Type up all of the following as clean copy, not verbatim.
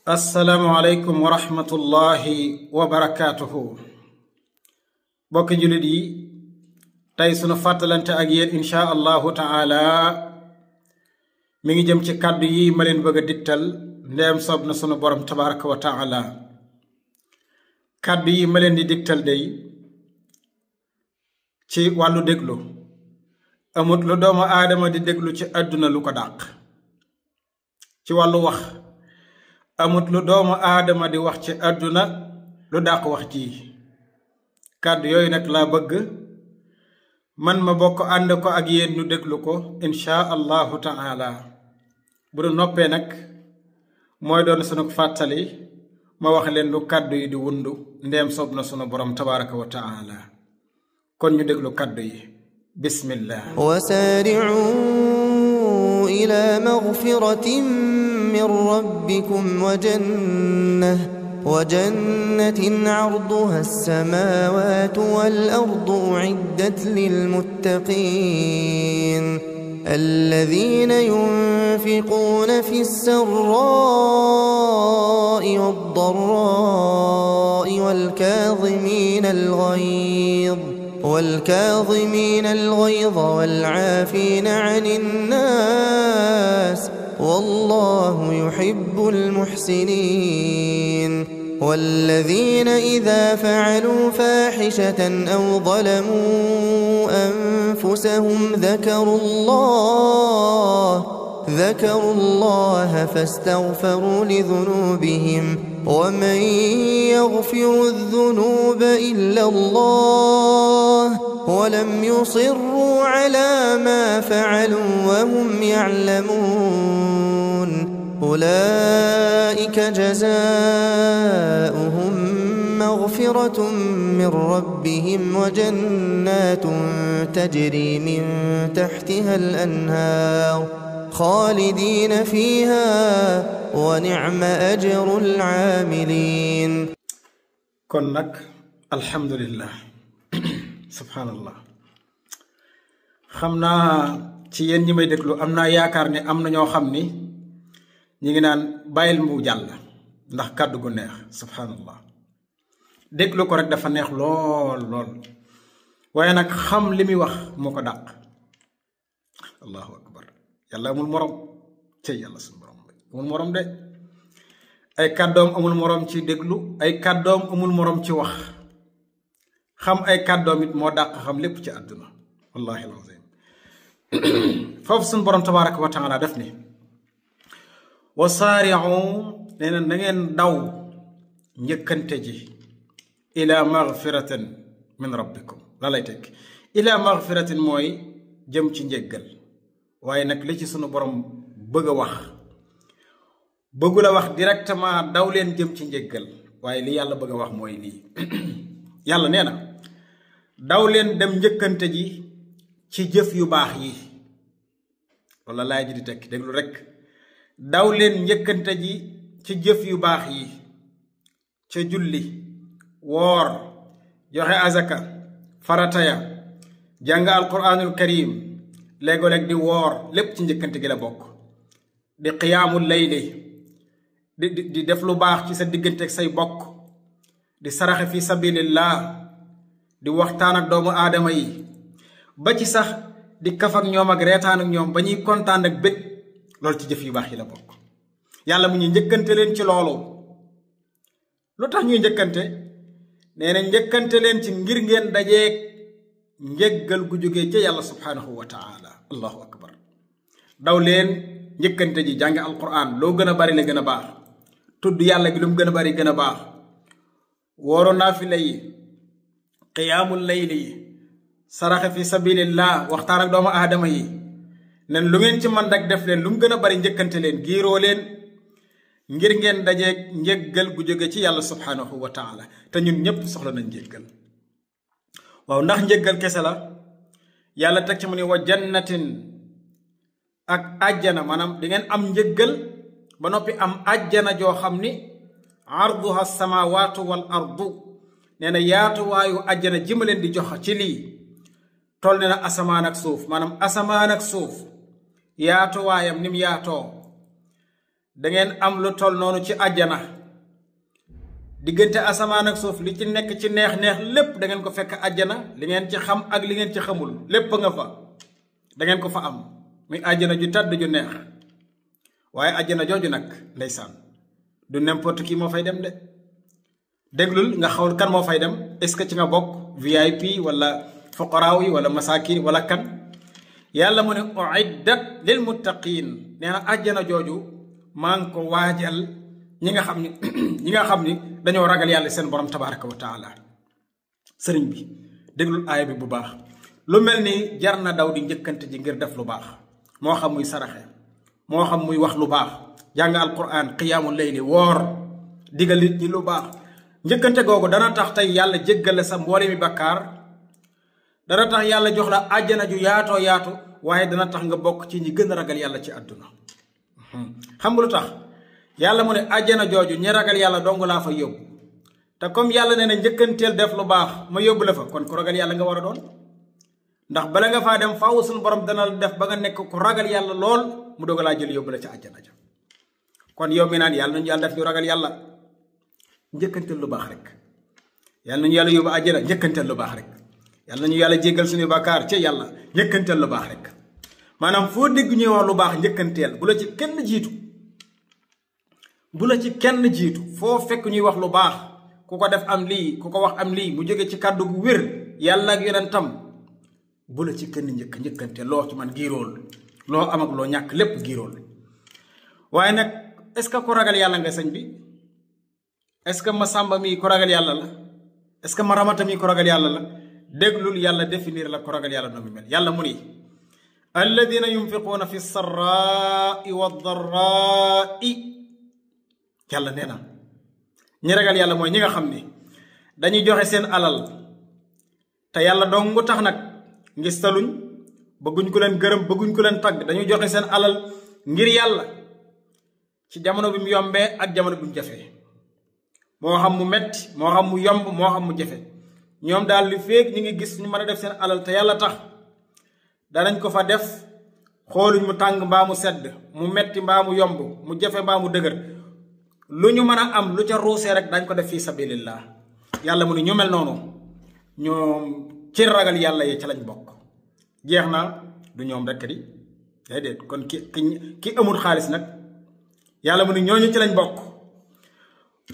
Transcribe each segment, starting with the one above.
assalaamu aleykum wa rahmatullahi wa barakaatuhu bokki jullit yi tey sunu fàttalante ak yéen inshaa allahu taala mi ngi jëm ci kàddu yi ma leen bëgg a digtal ndeem soob na sunu borom tabaraka wa taala kàddu yi ma leen di digtal day ci wàllu déglu amut lu doomu aadama di déglu ci àdduna lu ko dàq ci wàllu wax amut lu doomu aadama di wax ci àdduna lu dàq wax ji kàddu yooyu nag laa bëgg man ma bokk ànd ko ak yéen ñu déglu ko inshaa allahu taala bu du noppee nag mooy doon sunu fàttali ma wax leen lu kàddu yi di wundu ndeem soob na sunu borom tabaraka wa taala kon ñu déglu kàddu yi bismillah وسارعوا إلى مغفرة من ربكم وجنة عرضها السماوات والأرض أعدت للمتقين الذين ينفقون في السراء والضراء والكاظمين الغيظ والعافين عن الناس والله يحب المحسنين والذين إذا فعلوا فاحشة أو ظلموا أنفسهم ذكروا الله فاستغفروا لذنوبهم ومن يغفر الذنوب إلا الله ولم يصروا على ما فعلوا وهم يعلمون أولئك جزاؤهم مغفرة من ربهم وجنات تجري من تحتها الأنهار خالدين فيها ونعم أجر العاملين kon nag alhamdulillah subhanallah xam naa ci yéen ñi may déglu am naa yaakaar ne am na ñoo xam ni ñi ngi naan bàyyil mu jàll ndax kàddu gu neex subhanallah déglu ko rek dafa neex lool waaye nag xam li muy wax moo ko dàq allahu akbar yàlla amul morom cey yàlla suñu borom amul morom de ay kàddoom amul morom ci déglu ay kàddoom amul morom ci wax xam ay kàddoom it moo dàq xam lépp ci àdduna wallahi alazim foofu suñu borom tabaraka wa taala def ni wa saari'u nee na na ngeen daw njëkkante ji ila maghfiratin min rabbikum la lay tekk ila maghfiratin mooy jëm ci njéggal waaye nag li ci sunu borom bëgg a wax bëggu la wax directement daw leen jëm ci njéggal waaye li yàlla bëgg a wax mooy lii yàlla nee na daw leen dem njëkkante ji ci jëf yu baax yi wala laay ji di tekki déglu rek daw leen njëkkante ji ci jëf yu baax yi ca julli woor joxe azaka farataya jàng alquranul karim léegoo-leeg di woor lépp ci njëkkante gi la bokk di qiyaamul layli di def lu baax ci sa diggante ak say bokk di saraxe fi sabilillah di waxtaan ak doomu aadama yi ba ci sax di kaf ak ñoom ak reetaan ak ñoom ba ñuy kontaan ak bég loolu ci jëf yu baax yi la bokk yàlla mu ñu njëkkante leen ci loolu lu tax ñuy njëkkante nee na njëkkante leen ci ngir ngeen dajeeg njëggal gu jógee ca yàlla subhanahu wa taala allahu akbar daw leen njëkkante ji jàngi alquran loo gën a bari la gën a baax tudd yàlla gi lu mu gën a bari gën a baax wooro naafila yi qiyaamul layli yi saraxe fi sabilillah waxtaan ak doomu aadama yi nen lu ngeen ci man rek def leen lu mu gën a bari njëkkante leen giiroo leen ngir ngeen dajeeg njëggal gu jóge ci yàlla subhanahu wa taala te ñun ñépp soxla nañ njëggal waaw ndax njëggal kese la yàlla teg ci mu ne wa jannatin ak àjjana maanaam di ngeen am njëggal ba noppi am àjjana joo xam ni arduha samawatu wal ardu nee na yaatuwaayu àjjana ji ma leen di jox ci lii toll ne na asamaan ak suuf maanaam asamaan ak suuf yaatuwaayam nim yaatoo dangeen am lu toll noonu ci àjjana diggante asamaan ak suuf li ci nekk ci neex-neex lépp da ngeen ko fekk àjjana li ngeen ci xam ak li ngeen ci xamul lépp nga fa da ngeen ko fa am muy àjjana ju tàdd ju neex waaye àjjana jooju nag ndeysaan du n'importe qui moo fay dem de déglul nga xawul kan moo fay dem est-ce que ci nga bokk VIP wala fuqaraaw yi wala masaakin wala kan yàlla mu ne uiddat lil muttaqin nee na àjjana jooju maa ngi ko waajal ñi nga xam ni dañoo ragal yàlla seen borom tabaraka wa taala sëriñ bi déglul aaya bi bu baax lu mel ni jar na daw di njëkkante ji ngir def lu baax moo xam muy saraxe moo xam muy wax lu baax jàng alquran qiyaamul layli woor digal nit ñi lu baax njëkkante googu dana tax tey yàlla jéggale sa mboole mi bakkaar dana tax yàlla jox la àjjana ju yaatoo yaatu waaye dana tax nga bokk ci ñi gën a ragal yàlla ci àdduna xam nga lu tax yàlla mu ne àjjana jooju ñi ragal yàlla dong laa fa yóbbu te comme yàlla nee na njëkkanteel def lu baax ma yóbbu la fa kon ku ragal yàlla nga war a doon ndax bala nga faa dem faaw suñu borom dana la def ba nga nekk ku ragal yàlla lool mu doog laa jël yóbbu la ci àjjana ja kon yow mi naan yàlla nañu yàlla def ñu ragal yàlla njëkkanteel lu baax rek yàlla nañu yàlla yóbbu àjjana njëkkanteel lu baax rek yàlla nañu yàlla jéggal suñu bàkkaar ci yàlla njëkkanteel lu baax rek maanaam foo dégg ñuy wax lu baax njëkkanteel bu la ci kenn jiitu bu la ci kenn jiitu foo fekk ñuy wax lu baax ku ko def am lii ku ko wax am lii mu jóge ci kàddu gu wér yàlla ak yonentam bu la ci kenn njëkkanteel loo ci man giirool loo am ak loo ñàkk lépp giirool waaye nag est-ce que ku ragal yàlla nga sëñ bi est-ce que ma sàmba mii ku ragal yàlla la est-ce que ma ramata mii ku ragal yàlla la déglul yàlla définir la ku ragal yàlla noo mu mel yàlla mu ni alladina yunfiquuna fi sarraai wa darraai yàlla nee na ñi ragal yàlla mooy ñi nga xam ni dañuy joxe seen alal te yàlla dong tax nag ngis taluñ bëgguñ ko leen gërëm bëgguñ ko leen tagg dañuy joxe seen alal ngir yàlla ci jamono bi mu yombee ak jamono bi mu jafee moo xam mu metti moo xam mu yomb moo xam mu jafe ñoom daal li féeg ñi ngi gis ñu mën a def seen alal te yàlla tax danañ ko fa def xooluñ mu tàng mbaa mu sedd mu metti mbaa mu yomb mu jafe mbaa mu dëgër lu ñu mën a am lu ca ruusee rek dañ ko def fii sabilillah yàlla mu ne ñu mel noonu ñoom ci ragal yàlla yi ci lañ bokk jeex na du ñoom rekk di déedéet kon ki amul xaalis nag yàlla mu ne ñooñu ci lañ bokk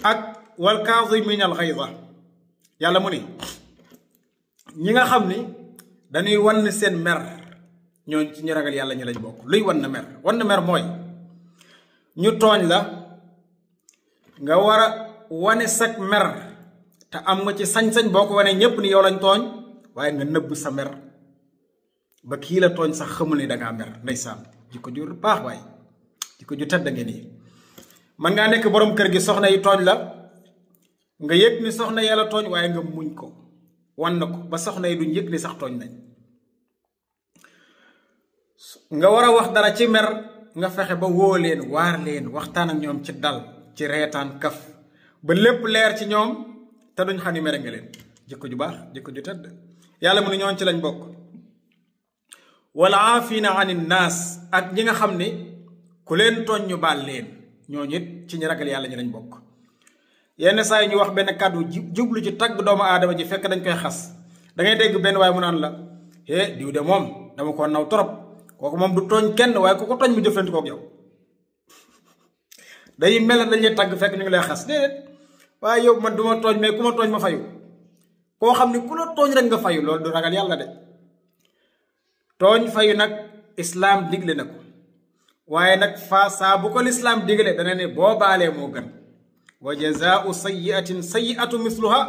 ak wal kaazimiina al ghayza yàlla mu ni ñi nga xam ni dañuy wan seen mer ñooñu ci ñu ragal yàlla ñi lañ bokk luy wan na mer mooy ñu tooñ la nga war a wane sag mer te am nga ci sañ-sañ boo ko wanee ñépp ni yow lañ tooñ waaye nga nëbb sa mer ba kii la tooñ sax xamul ni dangaa mer ndeysaan jikko ju baax waaye jikko ju tedd ngeen yi man ngaa nekk borom kër gi soxna yi tooñ la nga yëg ni soxna yàlla tooñ waaye nga muñ ko wan na ko ba soxna yi duñ yëg ni sax tooñ nañ nga war a wax dara ci mer nga fexe ba woo leen waar leen waxtaan ak ñoom ci dal ci reetaan kaf ba lépp leer ci ñoom te duñ xam ni mere nga leen jikko ju baax jikko ju tedd yàlla mu ne ñoon ci lañ bokk wal aafina anin naas ak ñi nga xam ni ku leen tooñ ñu baal leen ñooñu it ci ñi ragal yàlla ñi lañ bokk yenn saa yi ñu wax benn kàddu jublu ci tagg doomu aadama ji fekk dañ koy xas da ngay dégg benn waaye mu naan la diw de moom dama ko naw trop kooku moom du tooñ kenn waaye ku ko tooñ mu jëflante kook yow day mel dañ lay tagg fekk ñu ngi lay xas déedéet waaye yow man du ma tooñ mais ku ma tooñ ma fayu koo xam ni ku la tooñ rek nga fayu loolu du ragal yàlla de tooñ fayu nag islaam digle na ko waaye nag saa bu ko lislaam digle dana ne boo baalee moo gën wa jazaau sayiatin sayiatu misluha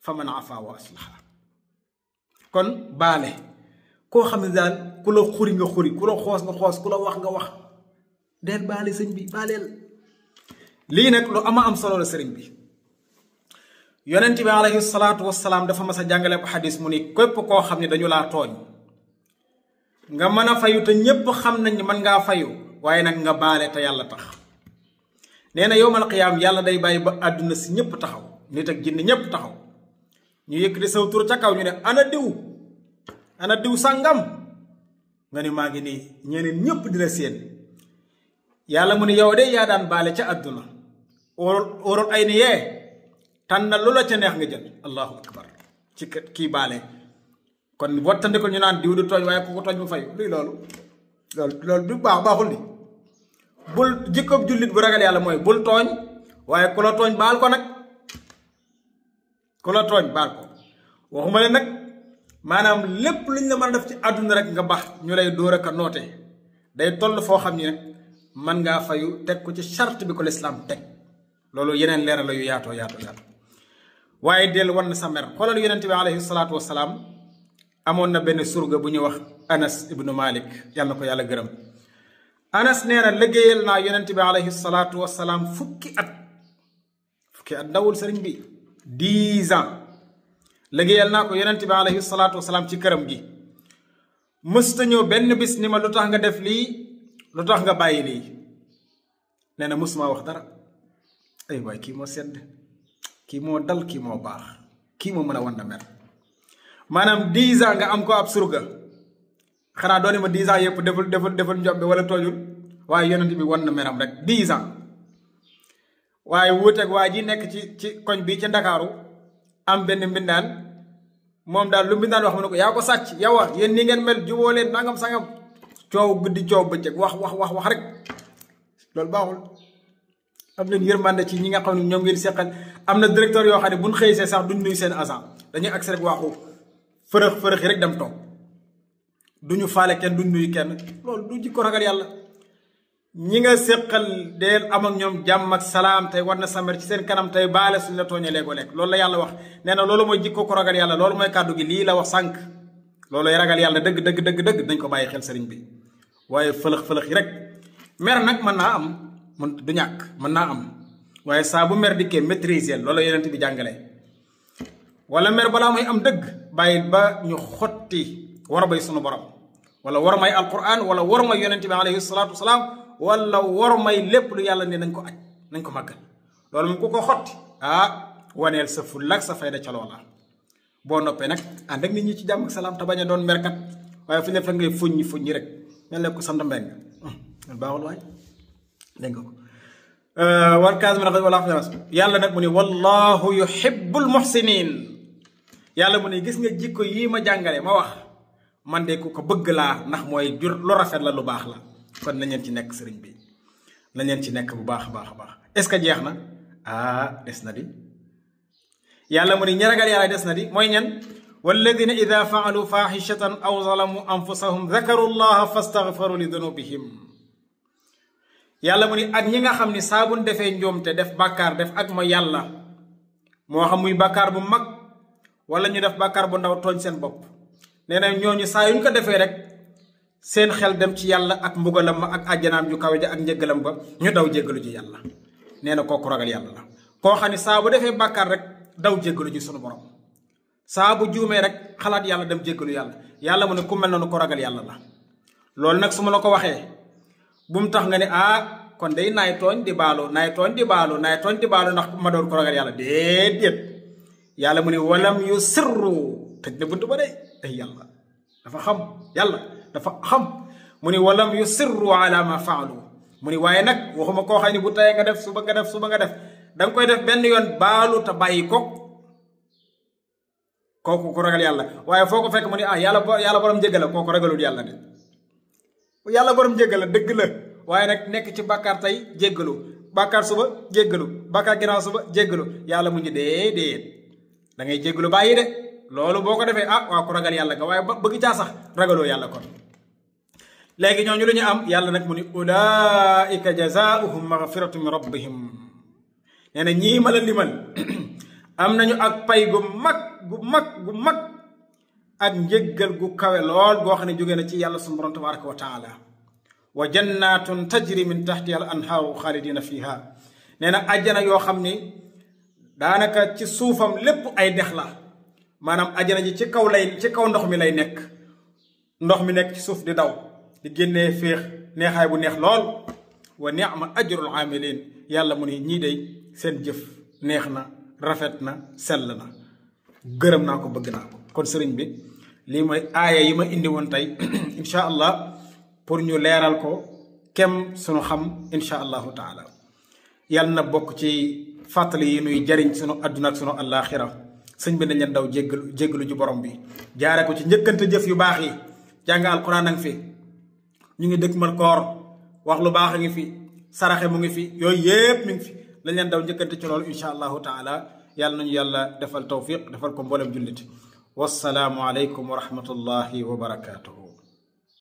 fa man afa wa aslaha kon baale koo xam ne daal ku la xuri nga xuri ku la xoos nga xoos ku la wax nga wax deel baale sëñ bi baaleel lii nag lu ama am solo la sëriñ bi yonent bi alayhi salaatu wasalaam dafa mas a jàngale bu xadis mu ni képp koo xam ne dañu laa tooñ nga mën a fayu te ñépp xam nañ ni mën ngaa fayu waaye nag nga baale te yàlla tax nee na yowmal qiyaam yàlla day bàyyi ba àdduna si ñépp taxaw nit ak jinne ñépp taxaw ñu yëkkati saw tur ca kaw ñu ne ana diw sàngam nga ni maa ngi nii ñeneen ñépp dina seen yàlla mu ne yow de yaa daan baale ca àdduna óorul ay ni yee tànnal lu la ca neex nga jël allahu akbar ci kii baale kon wattandikul ñu naan diw du tooñ waaye ku ko tooñ mu fay luy loolu du baaxul ni bul jikkob jullit bu ragal yàlla mooy bul tooñ waaye ku la tooñ baal ko nag ku la tooñ baal ko waxuma ne nag maanaam lépp luñ la mën a def ci àdduna rek nga baax ñu lay dóor ak a noote day toll foo xam ni nag mën ngaa fayu teg ko ci charte bi ko lislaam teg loolu yeneen leeral la yu yaatoo waaye dellu war na sa mer xoolal yonente bi alayhi salaatu wasalaam amoon na benn surga bu ñuy wax Anas ibnu Malik yàlla na ko yàlla gërëm Anas nee na liggéeyal naa yonente bi alayhi salaatu wasalaam fukki at ndawul sëriñ bi 10 ans liggéeyal naa ko yonente bi alayhi salaatu wasalaam ci këram gi mësta ñëw benn bis ni ma lu tax nga def lii lu tax nga bàyyi lii nee na mësuma wax dara ay waay kii moo sedd kii moo dal kii moo baax kii moo mën a wan na mer maanaam 10 ans nga am ko ab surga xanaa doone ma 10 ans yëpp deful njobbe wala toojul waaye yonent bi wan na meram rek 10 ans waaye wuuteeg waa ji nekk ci koñ bi ci Ndakaaru am benn mbindaan moom daal lu mbindaan wax mu ne ko yaa ko sàcc yow yéen ni ngeen mel juboo leen nangam sangam coow guddi coow bëccëg wax rek loolu baaxul am leen yërmande ci ñi nga xam ne ñoom ngeen seqal am na directeur yoo xam ne buñ xëy see sax duñ nuyu seen agent dañuy agsi rek waxu fërëx yi rek dem toog duñu faale kenn duñ nuyu kenn loolu du jikko ragal yàlla ñi nga seqal deel am ak ñoom jàmm ak salaam tey war na samer ci seen kanam tey baale suñ la tooñee léegoo lekk loolu la yàlla wax nee na loolu mooy jikko ko ragal yàlla loolu mooy kàddu gi lii la wax sànq looluy ragal yàlla dëgg dañ ko bàyyi xel sëriñ bi waaye fëlëx yi rek mer nag mën naa am du ñàkk mën naa am waaye saa bu mer dikkee maîtriser loolu yonent bi jàngale wala mer balaa muy am dëgg bàyyi ba ñu xotti war may sunu borom wala war may alquran wala war may yonent bi alayhi salaatu wasalaam wala war may lépp lu yàlla ne nañ ko aj nañ ko màggal loolu moom ku ko xotti waneel sa fulla ak sa fayda ca loola boo noppee nag ànd ak nit ñi ci jàmm ak salaam te bañ a doon merkat waaye fu ne fekk ngay fuññi rek mel ne ko sant mbeng baaxul waay dégg nga ko war kaas mi wala yàlla nag mu ne wallahu yuhibbul muhsinin yàlla mu ne gis nga jikko yii ma jàngale ma wax man de ku ko bëgg laa ndax mooy jur lu rafet la lu baax la kon nañ leen ci nekk sëriñ bi nañ leen ci nekk bu baax a baax est-ce que jeex na des na di yàlla mu ne ñi ragal yàlla des na di mooy ñan walladina ida faalu faaxishatan aw zalamu anfusahum dakaru llaha fastaghfaru li dunubihim yàlla mu ni ak ñi nga xam ni saa bu ñu defee njuumte def bàkkaar def ak ma yàlla moo xam muy bàkkaar bu mag wala ñu def bàkkaar bu ndaw tooñ seen bopp nee na ñooñu saa yu ñu ko defee rek seen xel dem ci yàlla ak mbugalam ma ak àjjanaam ju kawe ja ak njëggalam ba ñu daw jéggalu ji yàlla nee na kooku ragal yàlla la koo xam ne saa bu defee bàkkaar rek daw jéggalu ji sunu borom saa bu juumee rek xalaat yàlla dem jéggalu yàlla mu ne ku mel noonu ko ragal yàlla la loolu nag su ma la ko waxee bu mu tax nga ne kon day naay tooñ di baalu ndax ma doon ko ragal yàlla déedéet yàlla mu ne walam yu sirru tëj na bunt ba de ay yàlla dafa xam mu ne walam yu sirru ala ma faalu mu ne waaye nag waxuma koo xam ne bu tayee nga def suba nga def da nga koy def benn yoon baalu te bàyyi ko kooku ko ragal yàlla waaye foo ko fekk mu ne yàlla borom jéggal kooku ragalul yàlla de yàlla borom jéggal la dëgg la waaye nag nekk ci bàkkaar tey jéggalu bàkkaar suba jéggalu bàkkaar ginnaaw suba jéggalu yàlla mu ngi déedéet da ngay jéggalu bàyyi de loolu boo ko defee waa ko ragal yàlla nga waaye bëgg caa sax ragaloo yàlla kon léegi ñooñu lu ñu am yàlla nag mu ni ulaika jazaauhum magfiratu min rabbihim nee na ñii ma la limal am nañu ak pay gu mag ak njëggal gu kawe lool goo xam ne jógee na ci yàlla sunu borom tabaraka wa taala wa jannatun tajri min tahtiha al anhaaru xaalidina fiha nee na ajjana yoo xam ni daanaka ci suufam lépp ay dex la maanaam ajjana ji ci kaw ndox mi lay nekk ndox mi nekk ci suuf di daw di génnee féex neexaay bu neex lool wa ni'ma ajrul amilin yàlla mu ni ñii day seen jëf neex na rafet na sell na gërëm naa ko bëgg naa ko kon sëriñ bi lii mooy aaya yi ma indi woon tey incha allah pour ñu leeral ko kem sunu xam insha allahu taala. yàlla na bokk ci fàttali yi nuy jariñ sunu adduna ak sunu àllaaxira. sëñ bi nañ leen daw jéggalu ju borom bi jaare ko ci njëkkante jëf yu baax yi. jàng alquran a ngi fi, ñu ngi dëkk mal koor, wax lu baax a ngi fi, saraxe mu ngi fi, yooyu yépp mi ngi fi. lañ leen daw njëkkante ci loolu insha allahu taala. yàlla nañu yàlla defal tawfiq defal ko mboolem jullit. wassalaamu aleykum wa rahmatullahi wa barakatuhu.